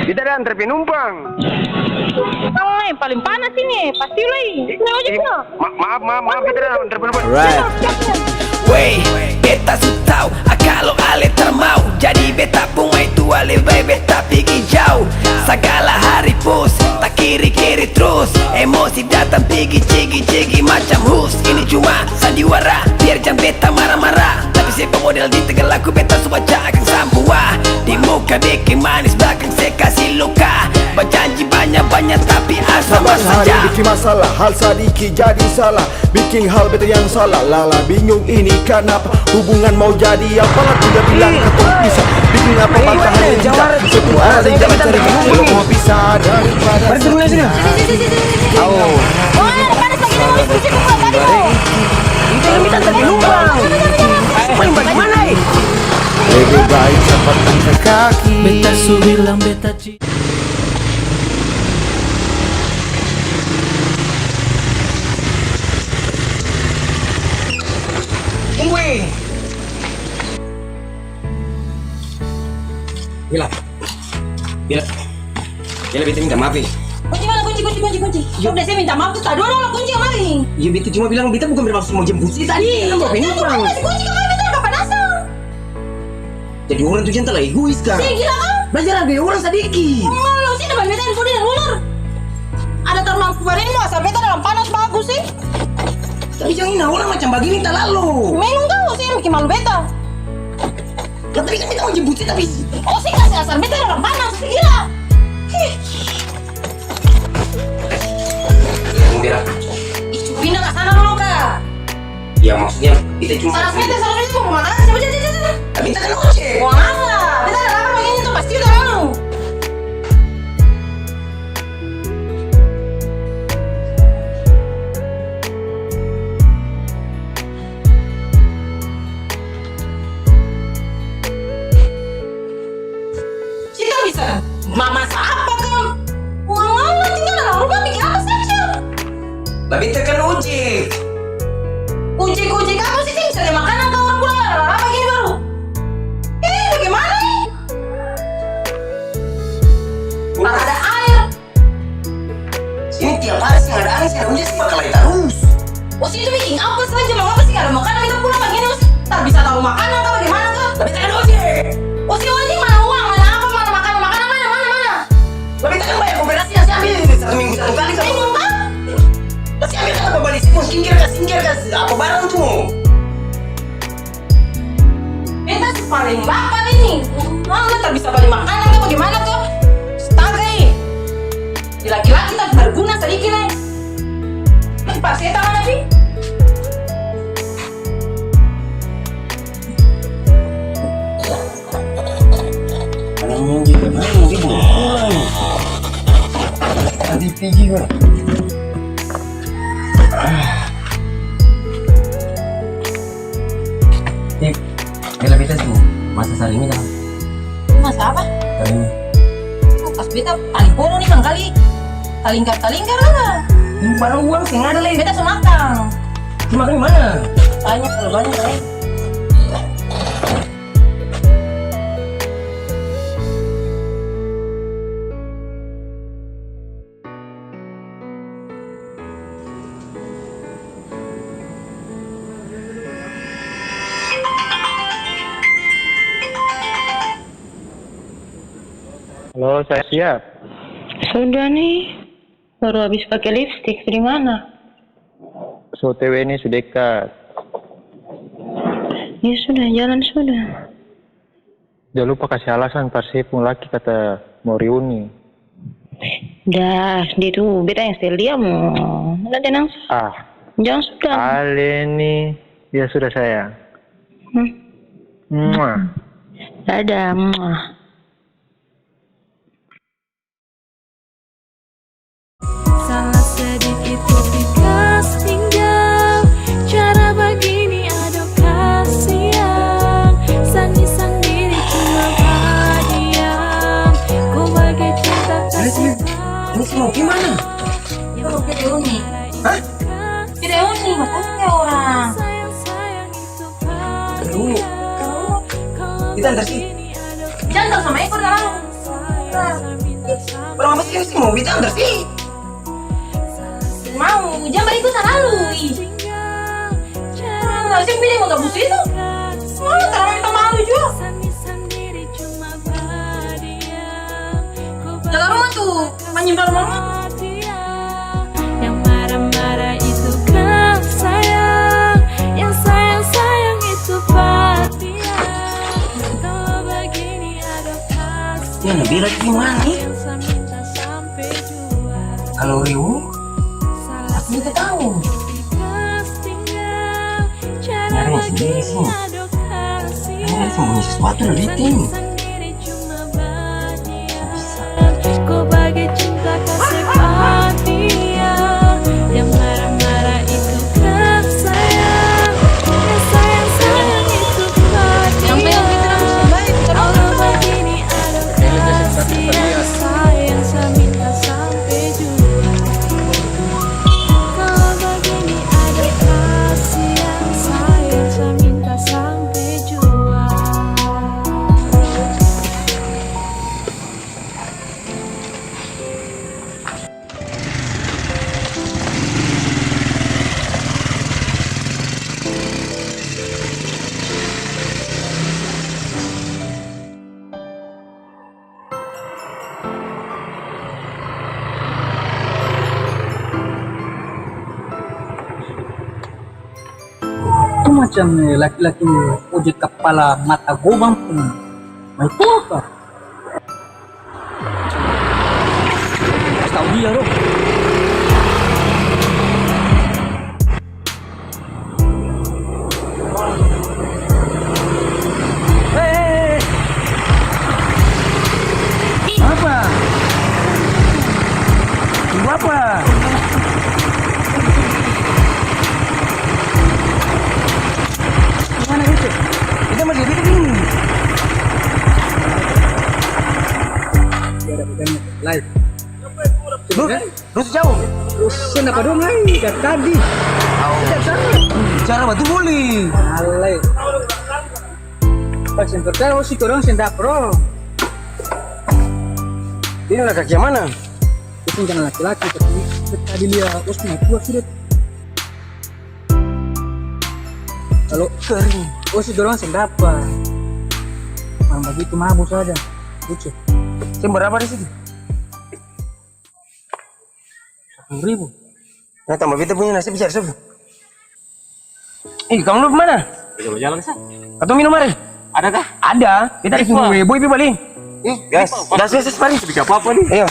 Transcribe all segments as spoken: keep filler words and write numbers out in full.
Beta ada antar penumpang. Paling panas ini, pasti lai. Ini ojek lah. Ma-, maaf, maaf, maaf, beta ada antar penumpang. Alright. Wey, beta su tau, ah, kalo ale tar mau jadi beta pung maitua, lebe bae beta pigi jauh. Sagala hari pus, takiri-kiri trus. Emosi datang pigi, cigi-cigi macam hus. Ini cuma sandiwara, biar jang beta mara-mara. Tapi sapa model di tegal laku beta su baca akang samua. Di muka biking manis, blakang se kasi luka. Bajanji banya-banya tapi asal sabar saja. Biking masalah, hal sadiki jadi salah. Biking hal beta yang salah, lala bingung ini kanapa. Hubungan mau jadi apa, lah udah bilang katong pisah. Biking apa, matahari yang bisa. Sepuluh hari jalan cari, belum mau pisah daripada. Berhenti dulu sini. Au. Wah, panas lagi nih, mau diskusi buku apa nih, mau? Itu yang minta tadi numpang. Paling bagaimana, eh? Lebih baik cepat angkat kaki. Beta su bilang beta ci- Tunggu, eh. Gila. Gila. Gila, beta minta maaf, eh. Kunci mana? Kunci, kunci, kunci, kunci. Yo. Udah, saya minta maaf, tuh, tadi orang kunci kemari. Iya, beta cuma bilang, beta bukan bermaksud mau jemput sih tadi. Ih, kan mau jangan penumpang. Kunci kemari, beta udah kapanasan. Jadi orang tuh jang talalu egois ka. Seng gila ka? Belajar hargai orang sadiki. Malu sih, ada beta yang pudi dan ular. Ada taruh lampu bareng mo, asal beta dalam panas bagus sih. Tapi jang ini orang macam bagini talalu. Memang kau sih yang bikin malu beta. Lah, tapi kan beta mau jemput sih, tapi. Oh, sih kasih asal beta dalam panas, sih gila. Ih. Ih, cuma pindah ka sana dolo ka. Ya, maksudnya, beta cuma. Salah beta, salah beta, mau rumah tangga, coba, coba, coba, coba. Tapi beta kan ojek. Mau apa? Beta ada lapar begini tuh, pasti udah malu. Kita bisa mamasa apa ka? Uang lala tinggal dalam rumah biking apa saja? Lah beta kan ojek. Ojek-ojek apa sih, seng bisa lia makanan ka orang pulang lala-lala begini baru? Eh, bagaimana ini? Mana ada aer? Ini tiap hari seng ada angin, seng ada hujan, seng bakal lai tarus. Ose itu biking apa saja, mangapa seng ada makanan, beta pulang bagini, ose tar bisa tau makanan ka, bagaimana ka? Tapi kan ose. Ose, ose mana uang, mana apa, mana makanan, makanan mana, mana, mana? Tapi kan bayar koperasi yang saya ambil ini satu minggu satu kali, ka? Bingung ka? Kasi ambil kata babali sih, skincare ka, skincare ka, apa barang tuh? Beta su paling lapar ini. Mama tar bisa bali makanan ka, bagaimana ka? Astaga e. Di laki-laki tak berguna sadiki lai. Ini par seta mana pi? Mana mungkin, mana mungkin belum pulang. Tadi pigi, Bang. Ah. Eh, beta, beta su masa sarimi ka. Masa apa? Sarimi. Oh, pas beta paling bodoh nih, mangkali talingkar-talingkar apa? Ini padahal uang seng ada lai. Beta su makang. Su makang di mana? Banyak, terlalu banyak lai. Halo, saya siap. Sudah nih, baru habis pakai lipstick. Di mana? So, O T W nih, su dekat. Ya sudah, jalan sudah. Jang lupa kasi alasan par se pung laki kata mo reuni. Dah, dia tu beta yang setel dia mo. Ada tenang sa. Ah. Jang sudah. Ale ni. Ya sudah, sayang. Hmm. Mua. Dadah, mua. Salah sedikit tapi kas tinggal. Cara bagini aduh kasiang. Sanyi sandiri cuma badiam. Ku bage cinta kasih. Ini mau gimana? Dia mau ke reuni. Hah? Ke reuni, makanya orang. Reuni? Kita antar sih. Jangan sama ekor dalam. Ini sih mau bicara sih. Mau, jang bagitu talalu, ih. Orang Malaysia pilih mau gabus itu. Mau talalu minta malu jua. Jaga rumah tuh, manyimpan rumah. Yang marah-marah itu kan sayang, yang sayang-sayang itu perhatian. Kalau begini ada kasih. Ya, Nabila gimana nih? Kalau Rio, aku minta tahu. Nyari sendiri sih. Ada sembunyi sesuatu dari tim. Bisa. Kau bagai cinta kasih perhatian. Yang marah-marah itu kan sayang. Yang sayang-sayang itu perhatian. Kalau begini ada kasih yang sayang, saya minta sampai jua. Kalau begini ada kasih yang sayang, saya minta sampai jua. Itu macam, eh, laki-laki ojek kapala mata gobang pung. Nah, itu apa? Kas tau dia, Bro. Hei, hei, hei. Apa? Tunggu apa? Gimana itu? Kita masih hidup ini. Live. Terus? Terus jauh? Terus seng dapa dong lai, dari tadi. Au. Tidak tahu. Bicara batul boleh. Alai. Pas seng percaya, osi torang seng dapa dong. Ini laki-laki yang mana? Itu bukan laki-laki, tapi tadi lia osi naik dua sudah. Kalo kering. Osi dorang seng dapa. Mang bagitu mabu saja. Lucu. Seng berapa di situ? Sapuluh ribu. Nah, tambah beta punya nasi bicara, Sob. Ih, kamu lu mana? Jalan-jalan, Sa. Katong minum, mari. Ada kah? Ada. Beta ada suruh Boy pi bali. Ih, gas. Gas, gas, gas, mari. Bisa apa-apa nih. Ayo.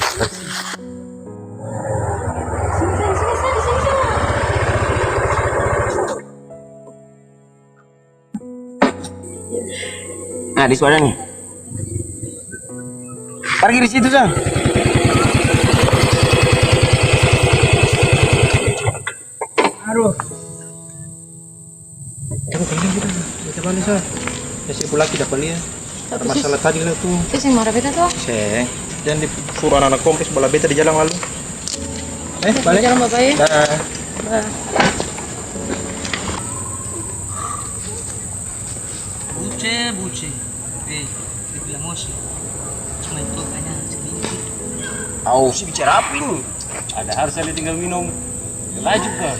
Sini, sini, sini, sini, sini, sini. Nah, di suara nih. Parkir di situ, Sa. Aduh. Kita balik, Sa. Ya, si Bulaki dapat lia. Ada masalah tadi lah tuh. Itu sih marah beta tuh. Seng. Jangan disuruh anak-anak kompres bala beta di jalan lalu. Eh, balik. Jalan, Bapak, ya. Dah. Dah. Buce, buce. Eh, dia bilang osi. Cuma itu kayaknya sedikit. Au, si bicara apa ini? Ada harus ada tinggal minum. Laju ka.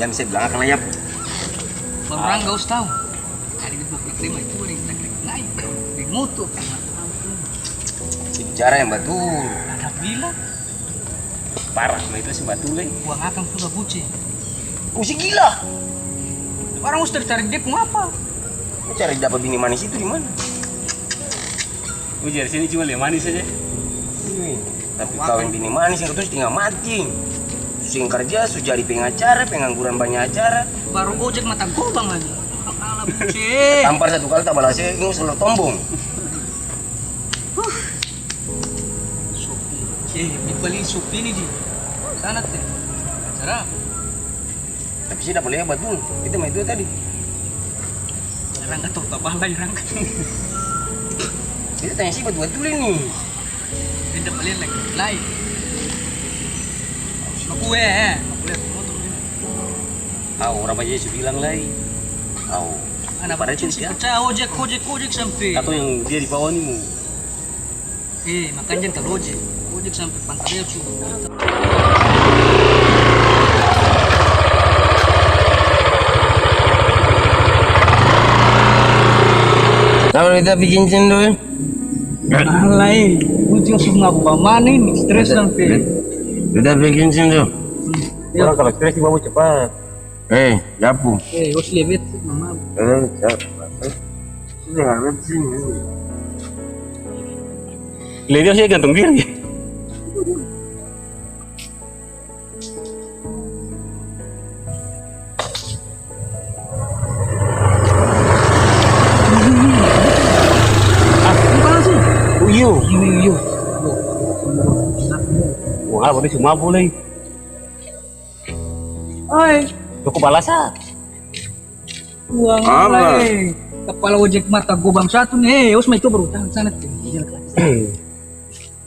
Jang bisa bilang akang layap. Baru orang gak usah tahu. Tadi dia bawa preman itu, dia naik, naik, naik. Dia motor. Si bicara yang batul. Ada bilang. Parah, ma itu si batul, eh. Uang akang sudah buce. Buce gila. Barang musti cari dia pung apa? Mau cari dapat bini manis itu di mana? Ujar sini cuma lia manis saja. Iya. Tapi kaweng bini manis yang katong setengah mati. Su seng karja, su jadi pengacara, pengangguran banya acara. Baru ojek mata gobang lagi. Ala buce. Tampar satu kali tabalas, eh, ini selalu tombong. Huh. Sopi. Eh, mi bali sopi ni di sana te. Acara. Tapi seng dapa lia batul. Beta mai dua tadi. Rangga tau tabal lai, Rangga. Beta tanya si batul-batul ini. Beta dapa lia lagi lai. Baku, eh, eh. Baku lia motor ini. Au, orang banyak su bilang lai. Au. Ana padahal itu seng percaya, ojek, ojek, ojek sampe. Katong yang dia di bawah ni mo. Eh, makanya jang talalu ojek. Cek sampe pantaria su. Tahu beta bikin cendol, eh? Alai, muncul su mabu bamana ini, stres sampe. Beta bikin cendol. Iya. Orang kalau stres, mabuk cepat. Eh, japu. Eh, os lia beta, mama. Eh, siap. Sini, nggak ada di sini. Lia dia, saya gantung diri. Ah, bukan langsung. Oh, iyo. Iyo, iyo, iyo. Wah, baru cuma boleh. Oi. Cukup balas, ah. Uang apa? Lai. Kapala ojek mata gobang satu ni. Eh, os mai coba utang sana.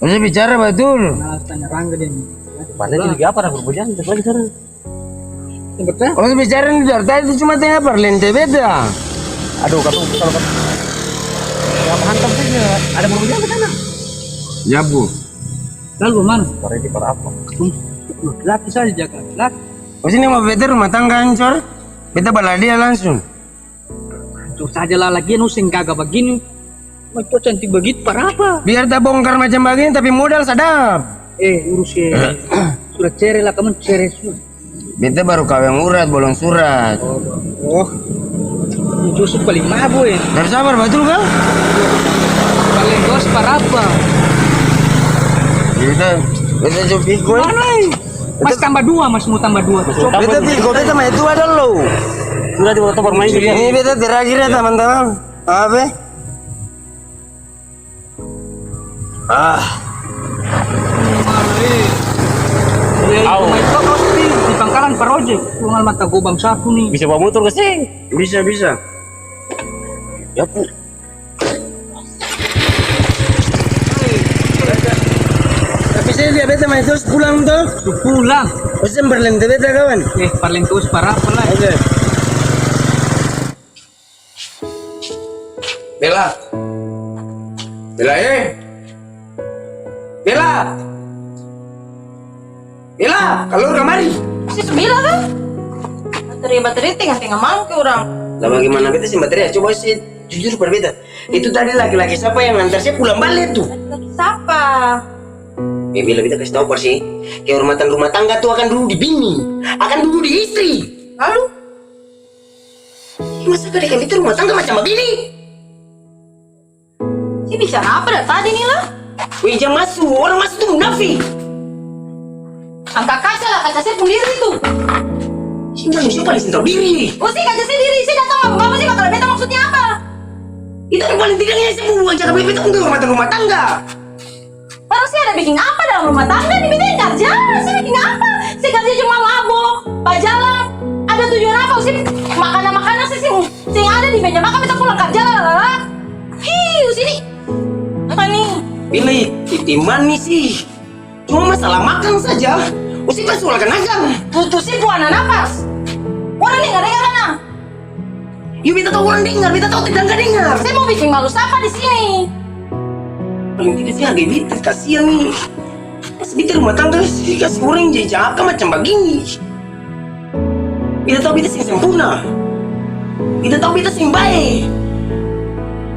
Ose bicara batul. Nah, tanya Rangga dia ni. Padahal jadi apa, ada berbujang, kita lagi sana. Betul. Ose bicara ni dari tadi tu cuma tanya parlente beta. Aduh, katong, kalau katong, ya, hantam saja. Ada berbujang ke sana. Ya, Bu. Lalu bagemana? Paredi par apa? Hmm. Laki-laki saja jaga laki-laki. Ose ni mau beta rumah tangga ancor, beta bala dia langsung. Ancor saja lah, lagian ose seng gaga bagini. Macam cantik bagitu, par apa? Biar tabongkar macam bagini, tapi modal sadap. Eh, urus, eh, surat cere lah, kamu cere surat. Beta baru kaweng urat, bolong surat. Oh, oh. Ini Joseph paling mabo, eh. Tapi sabar, batul ka? Paling dos parapa? Beta, beta coba pikir. Mana, eh? Mas tambah dua, mas mau tambah dua. Mas mau tambah dua. Beta pikir, beta main itu ada lo. Sudah, di motor bermain. Ini beta terakhir ya, teman-teman. Apa? Ah. Au. Di pangkalan par ojek, uang mata gobang saku ni. Bisa bawa motor ka seng? Bisa, bisa. Ya, Pu. Tapi saya lihat beta main terus pulang tuh. Pulang. Pasti parlente beta, kawan. Eh, parlente terus par apa lah? Oke. Bella. Bella, eh. Bella. Bella, kaluar kamari. Si su bilang kan? Baterai, baterai tenga-tenga malam ke orang. Lah, bagaimana beta seng baterai? Coba si jujur par beta. Itu tadi laki-laki sapa yang antar se pulang bale tu? Laki-laki sapa? Eh, Bella, beta kasi tau par se. Kehormatan rumah tangga tu akan dulu di bini, akan dulu di istri. Lalu? Masa ka dekat beta rumah tangga macam bagini? Si bicara apa dari tadi ni lah? Weh, jang masu, orang masu tu munafik. Angka kaca lah, kaca se pung diri tu. Si manusia paling seng tau diri. Oh, si kaca se diri, si datang ngapa-ngapa, si bakal beta maksudnya apa? Itu yang paling tidak, ya, se pung uang jaga beta pung kehormatan rumah tangga. Orang se ada biking apa dalam rumah tangga ni? Beta yang karja, se biking apa? Se karja cuma mabok, bajalang. Ada tujuan apa? Se makanan-makanan se seng, seng ada di meja makan, beta pulang karja, lalalala. Hi, usini. Apa ni? Bella, titi manis sih. Cuma masalah makan saja. Usini persoalkan akang. Tutu se pung ana napas. Orang dengar-dengar ana. Yo, beta tau orang dengar, beta tau tetangga dengar. Se mo biking malu sapa di sini? Paling tidak se hargai beta, kasiang ni. Pas beta rumah tangga, se kasi orang jajaka macam bagini. Beta tau beta seng sempurna. Beta tau beta seng bae.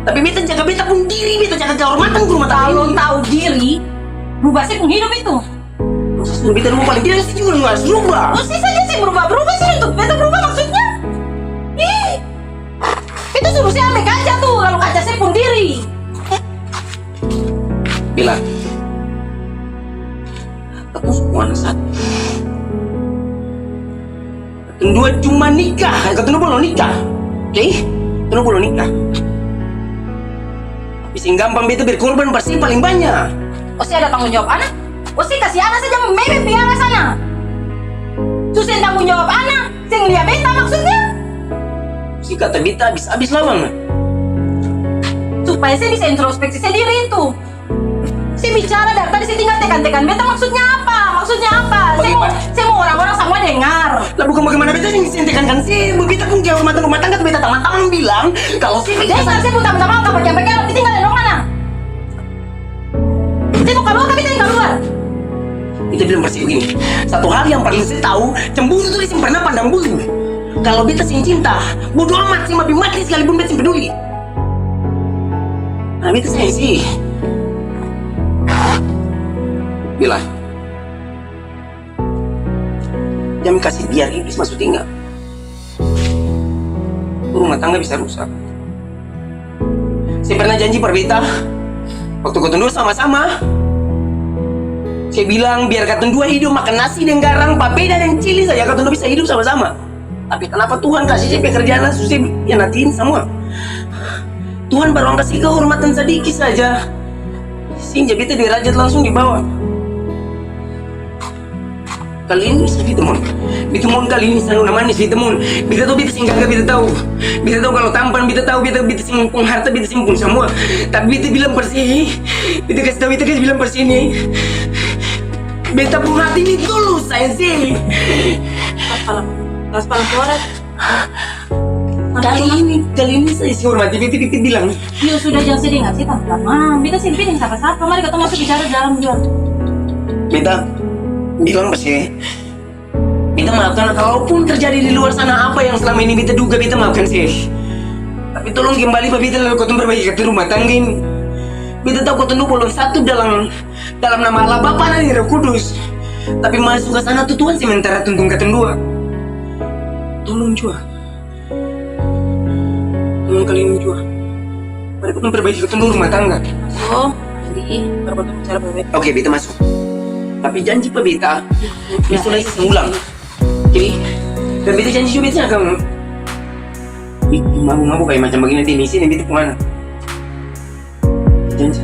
Tapi beta jaga beta pung diri, beta jaga kehormatan rumah tangga ini. Kalo tau diri, rubah se pung hidup itu. Suru beta rubah, paling tidak se juga harus rubah. Ose saja seng berubah-berubah, sini tuh beta berubah maksudnya? Ih, beta suru se ambe kaca tuh, lalu kaca se pung diri. Bella, katong semua anak satu. Katong dua cuma nikah, katong dua balong nikah. Oke? Katong dua balong nikah. Tapi seng gampang beta berkorban par se paling banya. Ose ada tanggung jawab ana? Ose kasi ana saja mo mebe piara sana. Su seng tanggung jawab ana, seng lia beta maksudnya? Ose kata beta abis-abis lawan. Supaya se bisa introspeksi sendiri itu. Se bicara dari tadi, se tinggal tekan-tekan beta, maksudnya apa? Maksudnya apa? Se mo, se mo orang-orang samua dengar. Lah, bukan bagaimana beta seng, seng tekankan se, beta pung kehormatan rumah tangga tu beta tamang-tamang bilang, kalo se pikir. Dengar se pung tamang-tamang, kapa kiapa kira tinggal deng dong mana? Se mo kaluar ka beta yang kaluar. Beta bilang par se bagini, satu hal yang parlu se tau, cemburu tu dia seng pernah pandang bulu. Kalo beta seng cinta, bodo amat, se mati-mati sekalipun beta seng peduli. Nah, beta sayang se. Bilang. Jang kasi biar iblis maso tinggal. Rumah tangga bisa rusak. Se pernah janji par beta, waktu katong dua sama-sama, se bilang, "Biar katong dua hidop makan nasi deng garang, papeda deng cili saja, katong dua bisa hidop sama-sama." Tapi kanapa Tuhan kasi se pekerjaan langsung se hianatin samua? Tuhan baru angka se kehormatan sadiki saja, seng ja beta derajat langsung di bawa. Kalo ini bisa beta mon, beta mon kalo ini sanuna manis beta mon. Beta tau beta seng gaga, beta tau. Beta tau kalo tampan, beta tau beta, beta seng pung harta, beta seng pung samua. Tapi beta bilang par se, beta kasi tau, beta kasi bilang par se ni. Beta pung hati ni tulus, sayang se. Kas pala, kas pala suara. Kali ini, kali ini saya isi hormati beta, beta bilang. Iyo, sudah, jang sedih, nggak sih, teman-teman. Beta seng deng sapa-sapa. Mari katong maso bicara dalam jua. Beta bilang par se, beta maafkan, kalaupun terjadi di luar sana apa yang selama ini beta duga, beta maafkan se. Tapi tolong kembali pa beta, lalu katong perbaiki katong rumah tangga ini. Beta tau katong dua balom satu dalam, dalam nama Allah Bapa, Anak, deng Roh Kudus. Tapi maso ka sana tu Tuhan sementara tuntun katong dua. Tolong jua. Tolong kalian jua. Mari katong perbaiki katong dua rumah tangga. Maso, jadi, baru katong bicara bae-bae. Oke, beta maso. Tapi janji pa beta, beta lagi seng ulang. Jadi, dan beta janji jua beta seng akan, ih, mabu-mabu kaya macam bagini, dia misi deng beta pung ana. Janji.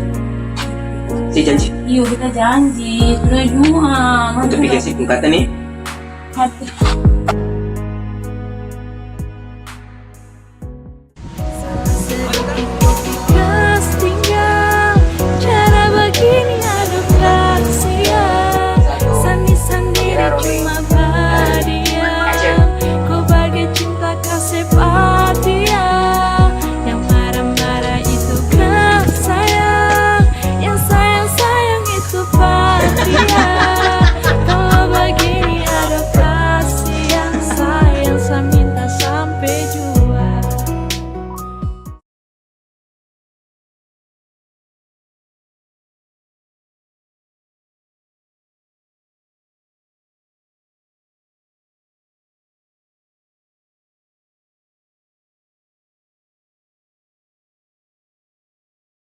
Se janji. Iyo, beta janji. Sudah jua. Beta pikir se pung kata ni. Hati.